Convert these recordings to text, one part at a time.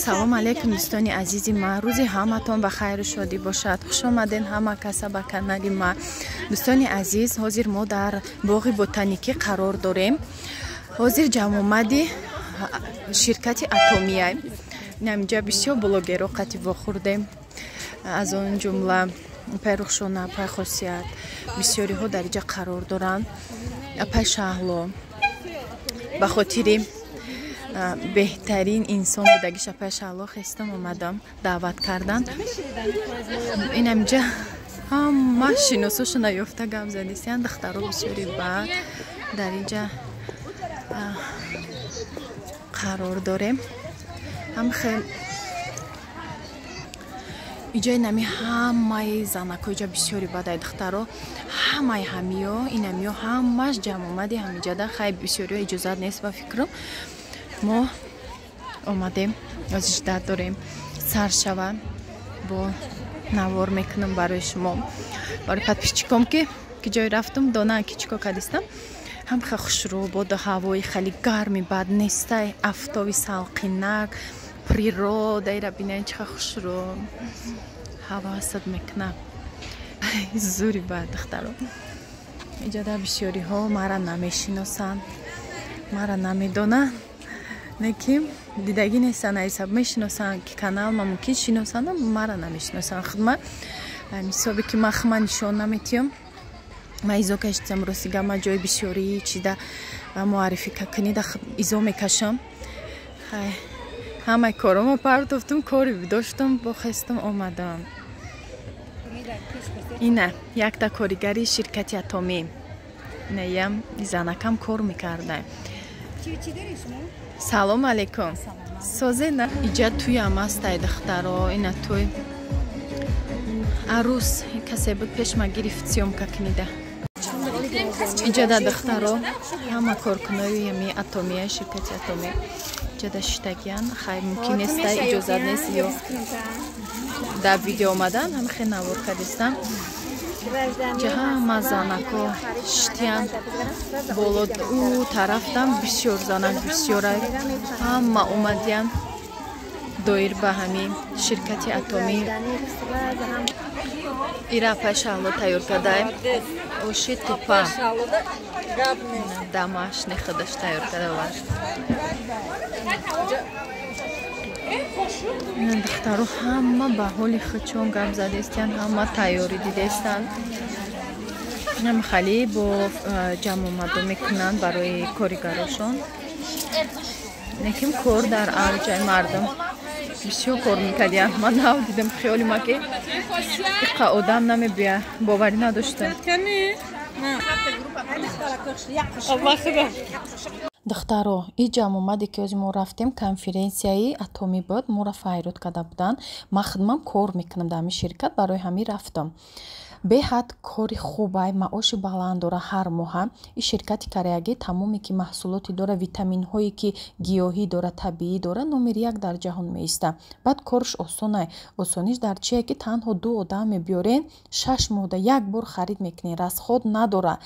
Салом алейкум, дӯстони азизи ма. Рӯзи ҳаматон ба хайру шодӣ бошад. Хуш омаден ҳама каса ба канали ма. Дӯстони азиз, ҳозир мо дар боғи ботаникӣ қарор дорем. Ҳозир ҷамъомади ширкати Атомия. Инаминҷа бисёр блогеро қатӣ вохӯрдем, аз он ҷумла апай Рухшона, апай Хосият, бисёриҳо дар инҷа қарор доранд. Апай Шаҳло ба хотири беҳтарин инсон будагиш апай Шаҳло хестам омадам, даъват кардан. Инаминҷа ҳама шиносошона ёфта гап задистиян. Духтаро бисёри баъд дар инҷа қарор дорем. Ҳам хел иҷои нами ҳамаи занако иҷа бисёри бадай, духтаро, ҳамаи ҳамиё инамиё ҳамаш ҷамъомади ҳамиҷада. Хай, бисёриё иҷозат нест ба фикрам. Мо омадем, озиждат дорем сар шава, бо навор мекунам барои шумо, барои подписчиком, ки ҷой рафтум, донанд, ки чӣ кор кардистам. Ҳам хел хушрӯ боду ҳавои хеле гарми бад нестай, афтоби салқинак, природа ира бинед, чӣ хел хушрӯ ҳаво асад мекунад. Зури бад, духтаро. Иҷода бисёриҳо мара намешиносанд, мара намедонанд, лекин дидагӣ нестанд, айсаб мешиносанд, ки канал ма мумкин шиносанд, мара намешиносанд. Худма ҳисобе ки ман худма нишон наметиҳам, ман изо кашидам. Рости гап, ман ҷои бисёрии чида муаррифӣ кунӣ да изо мекашам. Хай, ҳамаи коромо партофтум, кори доштум, бохестум, омадам. Ина якта коригари ширкати Атомӣ, инаям занакам кор мекарда. Салом алейкум, созена. Иҷа туям астай, духтаро, ина туй арӯс касе буд, пешма гирифт съёмка кунида. Иҷада, духтаро, ҳама коркунои ами Атомия, ширкати Атомӣ иҷада шиштагиян. Хай, мумкин неста, иҷозат нест ё дар видео омадан, ҳама хел навор кардистам. Ҷа ҳама занако шиштиян боло, ӯ тарафтам бисёр занак бисёра, ҳама омадиян доир ба ҳамин ширкати Атомӣ. Ира апай Шаҳло тайёр кардаем оши тупа, дамашни худаш тайёр карда. Духтаро ҳама ба ҳоли худшон гап задестиян, ҳама тайёрӣ дидестанд. Хали бо ҷамъомадо мекунанд барои коригарошон, лекин кор дар авҷаи, мардум бисёр кор мекардиян. Ман нав дидам, хиёли ма ки иқа одам намебия, боварӣ надоштам. Духтаро, и ҷамъомаде ки ҳозир мо рафтем, конференсияи Атомӣ буд, моро файрод карда буданд. Ман худмам кор мекунам дар ҳамин ширкат, барои ҳамин рафтам. Беҳад кори хубай, маоши баланд дора ҳар моҳа. И ширкати кореягӣ тамоме ки маҳсулоте дора, витаминҳое ки гиёҳӣ дора, табиӣ дора, номери як дар ҷаҳон меиста. Баъд корш осонай. Осониш дар чие, ки танҳо ду одам мебиёрен, 6 моҳда як бор харид мекунед, расход надора,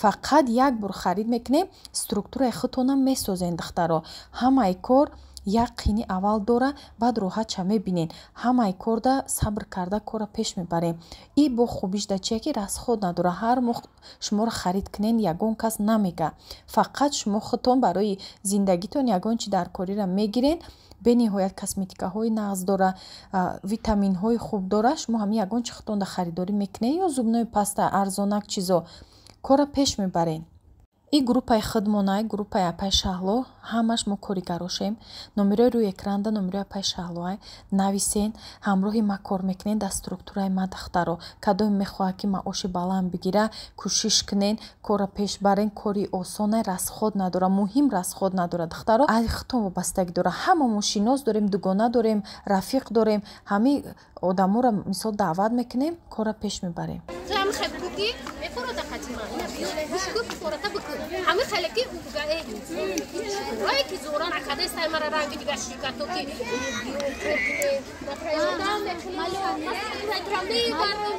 фақат як бор харид мекунед, структураи худтонам месозен. Духтаро, ҳамаи кор як қини аввал дора, баъд роҳатша мебинед. Ҳамаи корда сабр карда корра пеш мебарем. И бо хубиш дар чие, ки расход надора. Ҳар моҳ шуморо харид кунен, ягон кас намега, фақат шумо худтон барои зиндагитон ягон чи дар кориро мегирен. Бениҳоят косметикаҳои нағз дора, витаминҳои хуб дора. Шумо ҳамин ягон чи худтонда харидорӣ мекунед ё зубной паста, арзонак чизо, корра пеш мебарен. И группаи худмонай, группаи апай Шаҳло, ҳамаш мо коригарошем. Номерои рӯи экранда номерои апай Шаҳлоай, нависен, ҳамроҳи ма кор мекунен дар структураи ма. Духтаро, кадоме мехоҳад, ки маоши баланд бигира, кӯшиш кунен, корра пеш барен. Кори осонай, расход надора, муҳим расход надора. Духтаро, ай худтон вобастагӣ дора. Ҳамамо шинос дорем, дугона дорем, рафиқ дорем, ҳамин одаморо мисол даъват мекунем, корра пеш мебарем. Ҳамин хеле ки рое ки зора накардестай, мара ранги дигар ширкато ки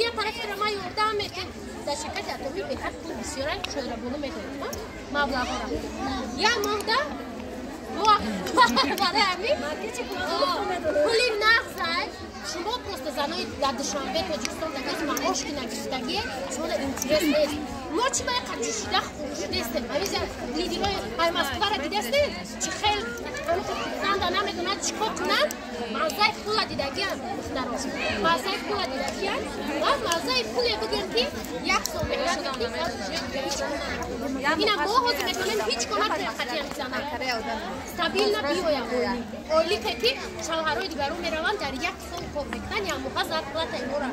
я тарафтара ма ёрдам мекун. Дар ширкати Атомӣ беҳад пул бисёра, шоирабону медонам маблағҳора як моҳда. Барои ҳамин. Душанбе, Тоҷикистон дагаз маош ки нагирифтагие, шумо да интерес нест. Мо чӣ ба яқа ҷӯшида хурӯшидестем? Ҳамиза лидерҳои ай Москвара дидестем? Чӣ хел ҳамиханда намедонад чӣ кор кунанд? Маззаи пула дидагиан, духтаро. Маззаи пула дидагиан ва маззаи пуле бигӯем, ки як сол мегӯяд, ки ина мо ҳозир метавонем ҳеҷ кор накунем, қатъиян мизанад. Стабильно биёя ойлик. Ойлике ки шавҳарои дигарон мераванд, дар як сол кор мекунанд, як моҳа зарплатаи мора.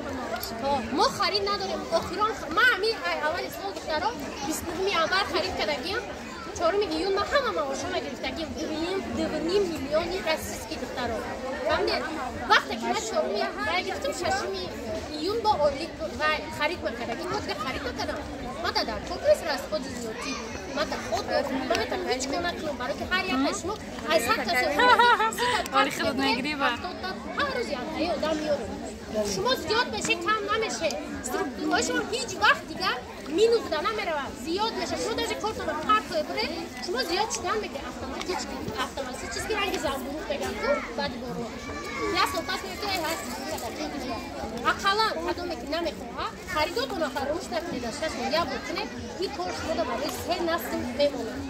Мо харид надорем. Охирон ма ҳами аввали сол, духтаро, 29 январ харид кардагиам. 4 июн ма ҳама маошама гирифтагиам. 2,5 миллиони российский, духтаро. Фаҳмидед? Вақте ки ман 4 вай гирифтам, 6 июн бо ойлик вай харид накардагим. Мо дига харид накардам. Ма дар кор нест расходи зиёдӣ. Ма дар худ ма метавонам ҳеҷ кор накунам, барои ки ҳар яке шумо аз 100 касе ҳар рӯз яктаи одам меёрем. Шумо зиёд меше, кам намеше. Структураҳои шумо ҳеҷ вақт дигар минус буда намеравад, зиёд меша. Шумо даже кортонро партое буред, шумо зиёд шудан мекунед автоматически, автоматически, ранги занбуруқ мегам ку баъди борон. Як сол пас мегӯяд, эй ҳаст. Ақаллан кадоме ки намехоҳад, харидотонро фаромӯш накунед, аз 6 моҳ як бор кунед. Ин кор шуморо барои се насл мемонад.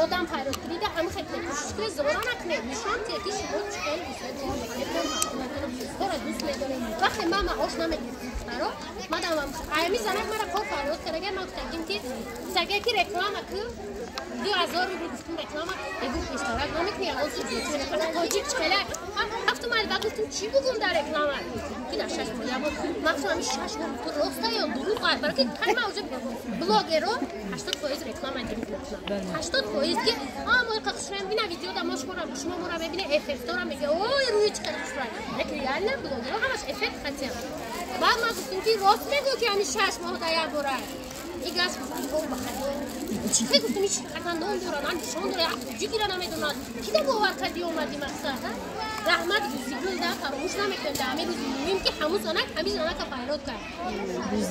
Одам пайрод кунида, ҳамин хел кунед, кӯшиш кунед, зора накунед, нишон диҳед, ки шумо чӣ хел бисёр кор мекунед, кор мекунед, корро дӯст медоред. Вақте ман маош намегирифтам, духтаро, мадам аями занак мара кор фарёд кардага, ман гуфтагим ки гуфтага ки реклама ку, 2000 рубл. Гуфтум, реклама эгу пештарак намекунӣ, ягон тоҷик чӣ хела ҳафтум али. Гуфтум, чӣ бугум дар реклама, ки дар 6 моҳ як бор? Ман гуфтум, ҳамин 6 моҳ гуфту роста ё дурӯғ, барои ки кай ма уже блогеро 80% реклама дурӯғ мекунам, 80%, ки а мо иқа хушроем, ина видеода мо шумо мора мебинед, эффектора мега, ой, рӯи чӣ қадар хушрӯй, лекин реально блогеро ҳамаш эффект хатиям. Баъд ман гуфтум, ки рост мегӯ, ки ҳамин 6 моҳ дар як бора игас? Гуфтум, о, ба хадо чӣ хел? Гуфтум, ҳеч на ном дора, на нишон дора, як тоҷикиро намедонад. Кида бовар кардӣ, омадӣ? Мақсад, раҳмат, рӯзигулда фаромӯш намекунем дар ҳамин рӯзи муҳим, ки ҳамун занак ҳамин занака файрод кард.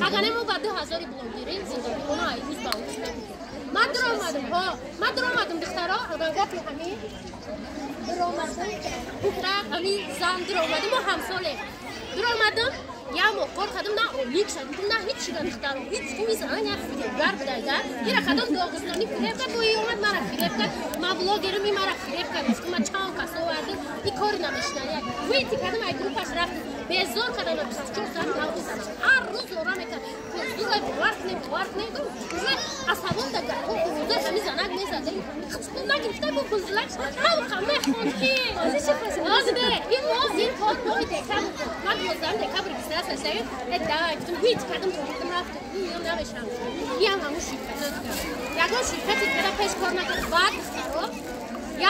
Агар не, мо ба 2000 блогерӣ зиндагимона ай рӯз ба рӯз мебудем. Ман дуромадам, ҳо, ман дуромадам, духтаро, гапи ҳамин дуромадам, ҳамин зан дуромадам, мо ҳамсолем. Дуромадам, як моҳ кор кардам, на олик шад, на ҳеҷ чида, духтаро, ҳеҷ. Кими зан як фиребгар будайда, ира кадом доғистони фиреб кард, бо омад мара фиреб кард. Ман блогерам, и мара фиреб кард. Гуфтум, ман чанд кас овардим, и кори намешинад. Як выйти кардам, ай группаш рафтам, безор кардам, 24 соат наврӯз ҳар рӯз зора мекард, зурай, бовар кунем, бовар кунем. Уже асабон да гапҳо рӯза ҳами занак мезад, пул нагирифта, бо бузлак ҳамқа мехонд, ки озде ин моҳ, ин кор моҳи декабр, ман 12 декабр 28 ҳаштаги э давай, гуфтум, выйти кардам, рафтам, ин намешавам. Иам ҳамун ширкатҳо дигар, ягон ширкати дигара пеш кор накард. Баъд, духтаро,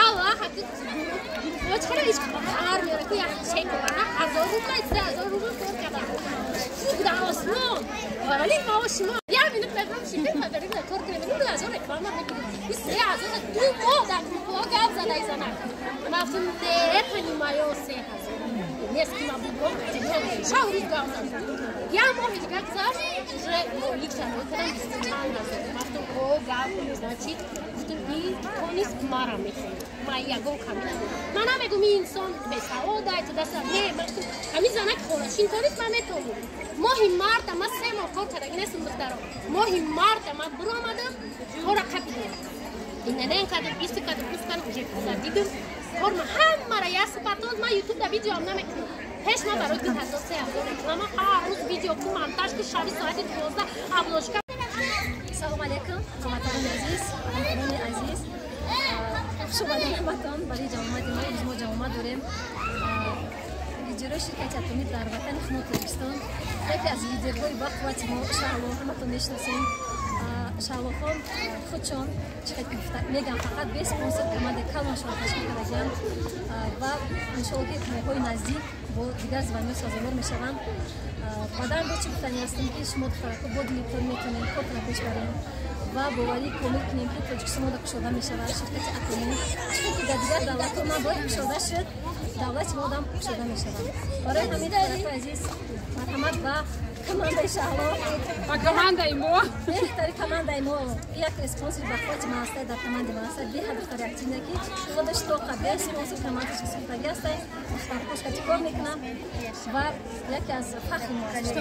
ялла, ҳаки чара иш хабар меора, ки як чек оварда, 1000 рубл, 3000 рубл кор кардам. Дар осмон, вале маоши мо як минут мебарам ширкат падари кор кунем, 2000 реклама мекунем, 3000 2 моҳ дар группҳо гап задай занак. Ман гуфтум, не понимаю, 3000 нест, ки ман бугом шав рӯз гап задам. Як моҳи дигар гузашт, уже молик шароит кардам, бисту чанд ҳазор. Ман гуфтум, о, гап, значит, гуфтум, ин тонист мара мехоҳад, ман ягон ками надорам. Ман намегум, ин инсон бесавод ай тудаса, не, ман гуфтум, ҳамин занак хонашин тонист, ман метавонам. Моҳи марта ман 3 моҳ кор кардаги нестам, духтаро. Моҳи марта ман биромадам, кора қапидам, инанен кардам, исти кардам, ус кардам, уже пула дидам, корма ҳамара як супатон. Ман ютуб да видеоам намекунам. Пеш ман барои 2000, 3000 реклама ҳар рӯз видео ку, монтаж ку, шаби соати 12 обложка. Салом алейкум, ҳамватанони азиз, ҳамкорони азиз, хуш омадед ҳаматон барои ҷамъомади мо. Имрӯз мо ҷамъомад дорем. Лидерҳои ширкати Атомӣ дар ватани хумо Тоҷикистон, яке аз лидерҳои бақуввати мо Шаҳло, ҳаматон мешиносем. Шаҳлохон худшон чӣ мегам, фақат бе спонсор командаи калоншон ташкил кардагианд ва иншоалло, ки моҳҳои наздик бо дигар званиҳо сазовор мешаванд. Баъдан бо чӣ гуфтанӣ ҳастем, ки шумо, духтарако, бо дили пур метавонем кортона пеш барем ва боварӣ комил кунем, ки Тоҷикистон мода кушода мешавад ширкати Атомӣ. Чунки дар дигар давлатҳо набояд кушода шуд, давлати мо одам кушода мешавад. Барои ҳамин, духтаракои азиз, марҳамат ба командаи Шаҳло. Ба командаи мо. Беҳтари командаи мо, як спонсори бақуввати ман ҳастай, дар командаи ман ҳастай, беҳад духтари активне, ки худаш тоқа бе спонсор командаш сохтагӣ ҳастай. Духтарҳош кати кор мекунам ва яке аз фахри мо аст.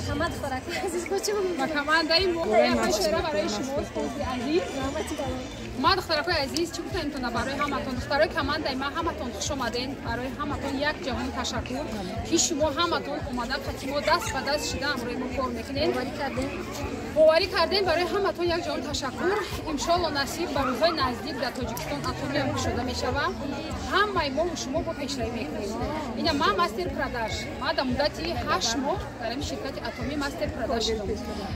Ҳама духтаракои азиз. Ва командаи мо шера барои шумо, устоди азиз. Ма, духтаракои азиз, чӣ гуфтанитона барои ҳаматон, духтарои командаи ма, ҳаматон хуш омаден. Барои ҳаматон як ҷаҳон ташаккур, ки шумо ҳаматон омадан, қати мо даст ба даст шида ҳамроҳи мо кор мекунед, боварӣ кардем. Барои ҳаматон як ҷаҳон ташаккур. Иншоалло, насиб, ба рӯзҳои наздик дар Тоҷикистон Атомиам кушода мешавад. Ҳамаи мо шумо бо пешравӣ мекунем. Ина ман мастер продаж, ман дар муддати 8 моҳ дар ҳамин ширкати Атомӣ мастер продаж шудам.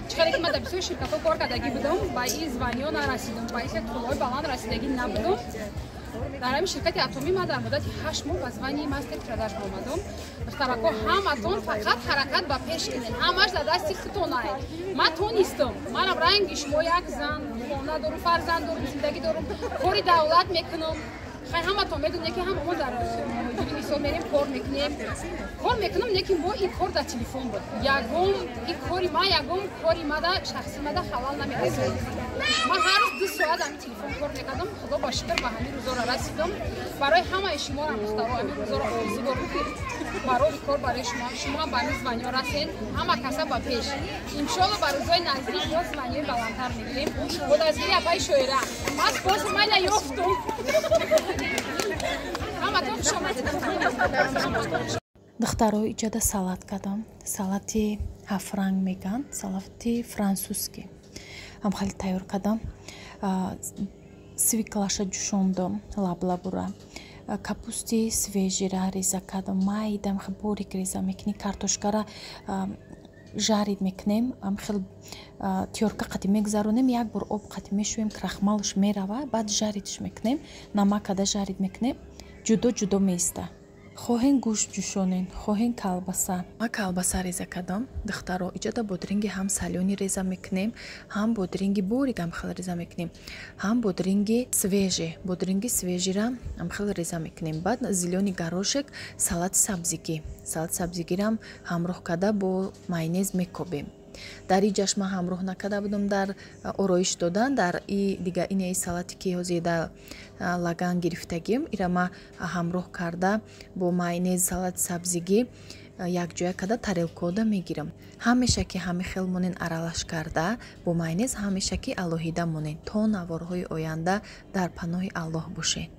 Чӣ қадар ки ман дар бисёр ширкатҳо кор кардагӣ будам, ба ин звание ё нарасидам, ба ин тулои баланд расидагӣ набудам. Дар ҳамин ширкати Атомӣ ман дар муддати 8 моҳ ба звание и мастер продаж омадам. Духтарако, ҳаматон фақат ҳаракат ба пеш кунед, ҳамаш дар дасти худтонай. Ман тонистам, манам ранги шумо як зан, хона дорум, фарзанд дорум, зиндагӣ дорум, кори давлат мекунам. Хай, ҳаматон медонед, ки ҳама мо дар муҳоҷири мисол мерем, кор мекунем, кор мекунам. Не ки мо ин кор дар телефон буд, ягон ин кори ма, ягон кори мада, шахси мада халал намерасид. Ман ҳар рӯз 2 соат ҳамин телефон кор мекардам. Худо ба шукр, ба ҳамин рӯзоро расидам. Барои ҳамаи шумоам, духтаро, ҳамин рӯзоро орзу дорам, ки барои кор барои шумо, шумо ба ҳамин звание ё расед. Ҳама каса ба пеш. Иншолло, ба рӯзҳои наздик мо звание ёи баландтар мегирем бо дастгири апаи Шоира. Ман спонсор майна ёфтум. Ҳаматон хуш омадед. Духтаро, иҷода салат кардам. Салати ҳафтранг меган, салати французский ҳам хеле тайёр кардам. Свёкла ша ҷӯшондам, лаблабура, капусти свежий ра реза кардам, майдам, борик реза мекунӣ. Картошкара жарить мекунем, хел тёрка қати мегузаронем, як бор об қати мешӯем, крахмал ш мерава, баъд жарить ш мекунем, намак када жарить мекунем, ҷудо ҷудо меиста. Хоҳен гӯшт ҷӯшонен, хоҳен колбаса. Ман колбаса реза кардам. Духтаро, иҷода бодринги ҳам солёный реза мекунем, ҳам бодринги борик ҳам хел реза мекунем, ҳам бодринги свежий, бодринги свежий ра ҳам хел реза мекунем. Баъд зелёный горошек, салати сабзигӣ, салати сабзигирам ҳамроҳ карда бо майонез мекобем. Дар иҷаш ман ҳамроҳ накарда будам дар ороиш додан. Дар и дига инаи салате ки ҳозир дар лаган гирифтагим, ира ман ҳамроҳ карда бо майонез, салати сабзигӣ якҷоя карда тарелкода мегирам. Ҳамеша ки ҳами хел монен аралаш карда бо майонез, ҳамеша ки алоҳида монен. То наворҳои оянда дар паноҳи Аллоҳ бошед.